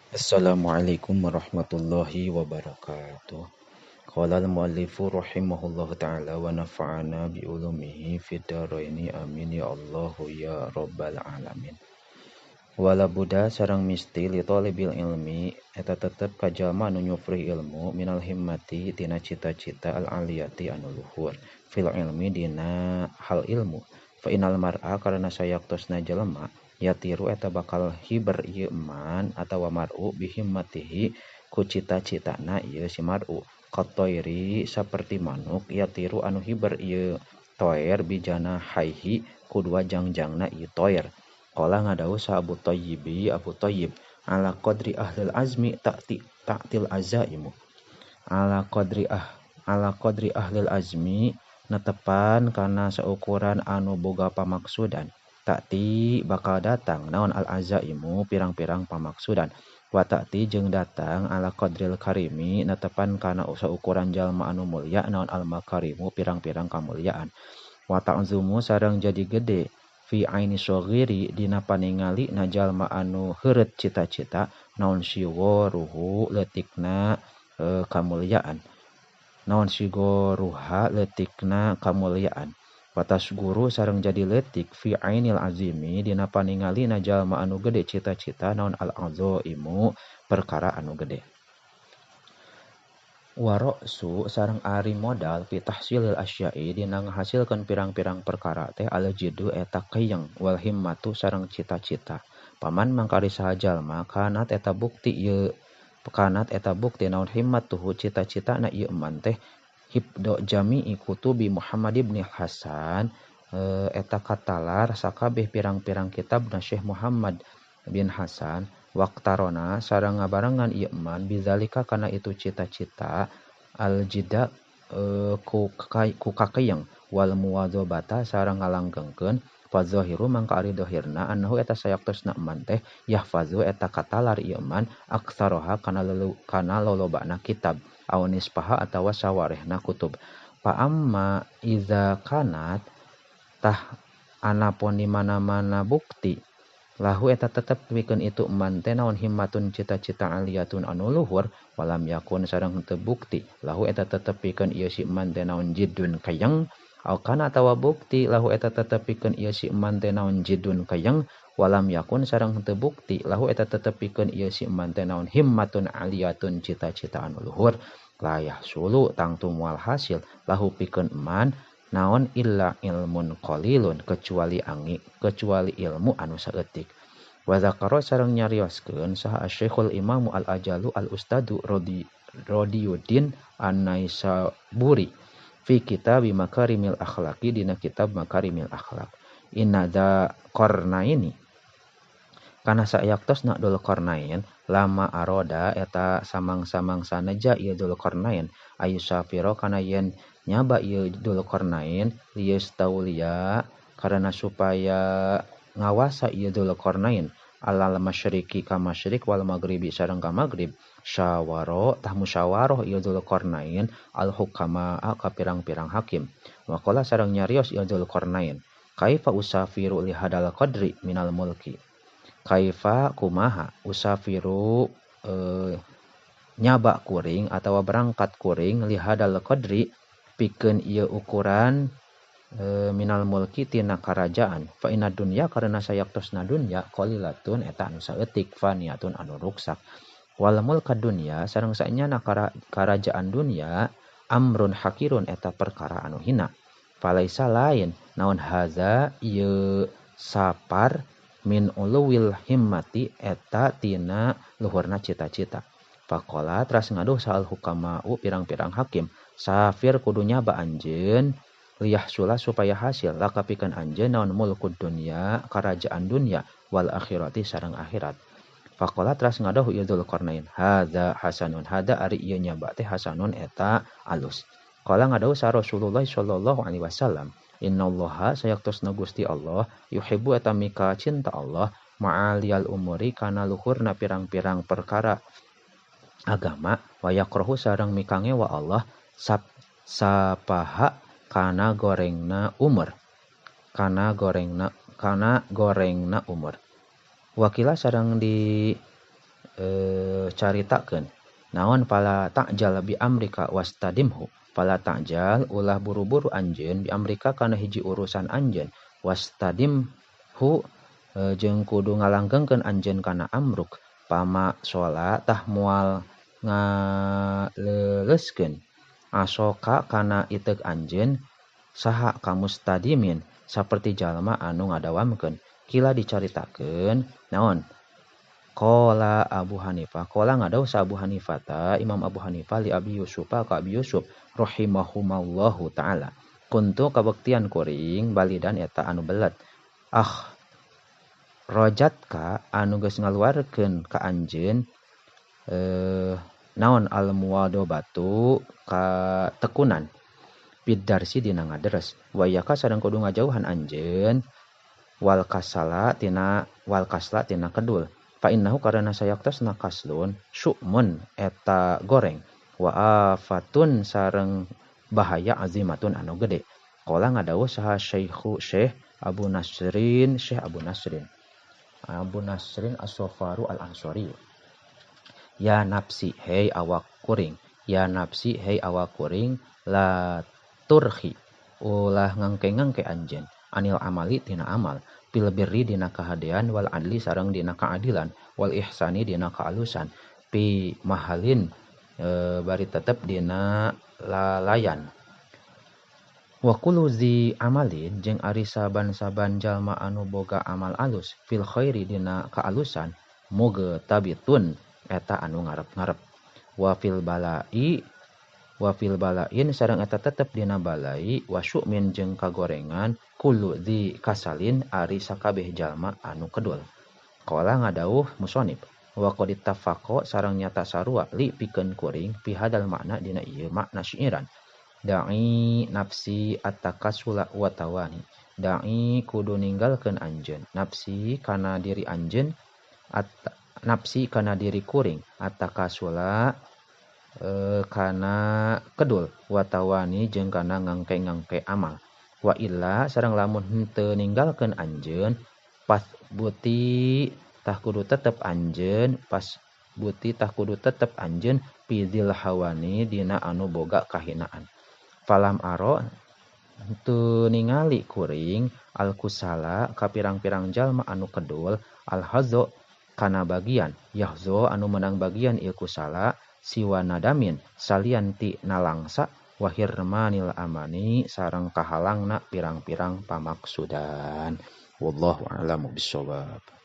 Assalamualaikum warahmatullahi wabarakatuh. Qala al-muallifu rahimahullahu ta'ala wa nafa'ana bi ulumihi fid dharaini amin ya Allahu ya rabbal alamin. Wala buddha sareng misti li talibil ilmi eta tetep ka jalma anu nyufrih ilmu minal himmati tina cita-cita al aliyati anu luhur fil ilmi dina hal ilmu. Fa innal mar'a karena sayaktosna jelema yatiru eta bakal hiber ieu eman atawa mar'u bihimmatihi ku cita-citana ieu si mar'u qatairi saperti manuk yatiru anu hiber ieu toer bijana haihi ku dua jangjangna ieu toer. Qala ngadawuh sa Abu Thayyibi Abu Thayyib ala qadri ahlil azmi ta'ti ta'til azaimu ala qadri ahlil azmi netepan kana saukuran anu boga pamaksudan ta'ti bakal datang naon al azaimu pirang-pirang pamaksudan wa ta'ti jeung datang ala qadril karimi netepan kana saukuran jalma anu mulya naon al makarimu pirang-pirang kamulyaan wa ta'zumu sareng jadi gede fi aini soghiri dina paningali na jalma anu heureut cita-cita naon sigoruhu leutikna kamulyaan naon sigoruha leutikna kamulyaan watas guru sareng jadi leutik fi ainil azimi dina paningali na jalma anu gede cita-cita naon al azaimu perkara anu gede. Waroksu sareng ari modal fi tahsilil asya'i dina ngahasilkeun pirang-pirang perkara teh al jiddu eta keyeng wal himmatu sareng cita-cita. Paman mangkari saha jalma kanat eta bukti ieu kanat eta bukti naon himmatuhu cita-citana ieu eman teh hibdo jami'i kutubi Muhammad ibn Hasan eta katalar sakabeh pirang-pirang kitab na Syekh Muhammad bin Hasan waqtarona sareng ngabarengan ieu eman bizalika kana itu cita-cita aljida ku kakeyeng wal muwadzabata sareng ngalanggengkeun fazahiru mangka ari dohirna annahu eta sayaktosna eman teh yahfazu eta katalar ieu eman aksaroha kana lolobana kitab aw nispaha atawa sawarehna kutub. Pa amma iza kanat tah anapun di mana-mana bukti lahu eta tetep pikeun itu eman teh naon himmatun cita-cita aliyatun anu luhur walam yakun sareng henteu bukti lahu eta tetep pikeun ieu si eman teh naon jiddun kayang au kana atawa bukti lahu eta tetep pikeun ieu si eman teh naon jiddun kayang walam yakun sareng henteu bukti lahu eta tetep pikeun ieu si eman teh naon himmatun aliyatun cita-cita anu luhur layah sulu tangtu moal hasil lahu pikeun eman naon illa ilmun qalilun kecuali angi kecuali ilmu anu saeutik. Wa zakara sareng nyarioskeun saha Syekhul Imam Al Ajalu Al Ustadu Rodiuddin An-Naisaburi fi kitab Makarimil Akhlaqi dina kitab Makarimil Akhlaq. Inna dza qarnaini kana sayaktosna Dzul Qarnain lama aroda eta samang-samang saneja ieu Dzul Qarnain ayu safiro kana yen nyaba ieu Dzul Qarnain liyastauliya karena supaya ngawasa ieu Dzul Qarnain alal masyriqi ka masyriq wal maghribi sareng ka maghrib syawaro tah musyawarah ieu Dzul Qarnain al hukama ka pirang-pirang hakim waqala sareng nyarios ieu Dzul Qarnain kaifa usafiru li hadal qadri minal mulki kaifa kumaha usafiru nyaba kuring atawa berangkat kuring li hadal qadri pikeun ieu ukuran minal mulki tina karajaan fa inna dunya karena sayaktosna dunya qalilatun eta anu saeutik faniatun anu ruksak wal mulka dunya sareng saenyana karajaan dunya amrun hakirun eta perkara anu hina falaisa lain naon haza ieu sapar min uluwil himmati eta tina luhurna cita-cita. Faqala teras ngaduh sahal hukama'u pirang-pirang hakim safir kudu nyaba anjeun liyahsula supaya hasil lakapikeun anjeun naon mulkud dunya karajaan dunya wal akhirati sareng akhirat. Faqala teras ngaduh ieu Dzul Qarnain hadza hasanun hada ari ieu nyaba teh hasanun eta alus. Qala ngaduh sa Rasulullah sallallahu alaihi wasallam innallaha sayaktosna Gusti Allah yuhibbu eta mika cinta Allah ma'aliyal umuri kana luhurna pirang-pirang perkara agama wa yakrahu sareng mikangewa Allah sapaha kana gorengna umur kana gorengna umur wakila sareng di caritakeun naon fala ta'jal bi amrika wastadimhu fala ta'jal ulah buru-buru anjeun bi amrika kana hiji urusan anjeun wastadimhu jeung kudu ngalanggengkeun anjeun kana amruk pama shola tah moal ngaleuleskeun asoka kana iteuk anjeun saha kamustadimin saperti jalma anu ngadawamkeun kila dicaritakeun naon qala Abu Hanifah qala ngadawuh sa Abu Hanifah ta Imam Abu Hanifah li Abi Yusuf ka Abi Yusuf rahimahumallahu taala kuntu kabektian kuring balidan eta anu belet ah rojatka anu geus ngaluarkeun ka anjeun naon al muwadobatu ka tekunan bidarsi dina ngaderes wayaka sareng kudu ngajauhan anjeun wal kasala tina wal kasla tina kedul fa innahu karana sayaktosna kaslun syu'mun eta goreng wa afatun sareng bahaya azimatun anu gede qala ngadawuh saha Syekhu Syekh Abu Nasrin Syekh Abu Nasrin Abu Nasrin As-Safaru Al-Ansori ya nafsi hei awak kuring ya nafsi hei awak kuring la turhi ulah ngangke-ngangke anjeun anil amali tina amal fil birri dina kahadean wal adli sareng dina kaadilan wal ihsani dina kaalusan pi mahalin bari tetep dina lalayan wa kullu zi amalin jeung ari saban-saban jalma anu boga amal alus fil khairi dina kaalusan moga tabitun eta anu ngarep-ngarep wa fil balai wa fil balain sareng eta tetep dina balai wa syu'min jeung kagorengan kullu dzi kasalin ari sakabeh jalma anu kedul qala ngadawuh musonib wa qad ittafaqa sareng nyata sarua li pikeun kuring fi hadal makna dina ieu makna syairan da'i nafsi at-takasula wa tawani da'i kudu ninggalkeun anjeun nafsi kana diri anjeun nafsi kana diri kuring at-takasula kana kedul watawani jeung kana ngangke-ngangke amal wa illa sareng lamun henteu ninggalkeun anjeun pas buti tah kudu tetep anjeun pas buti tah kudu tetep anjeun pizil hawani dina anu boga kahinaan falam aro henteu ningali kuring al kusala ka pirang-pirang jalma anu kedul al hazo kana bagian yahzo anu menang bagian ieu kusala siwa nadamin salian ti nalangsa wahirmanil amani sareng kahalangna pirang-pirang pamaksudan wallahu a'lamu bissawab.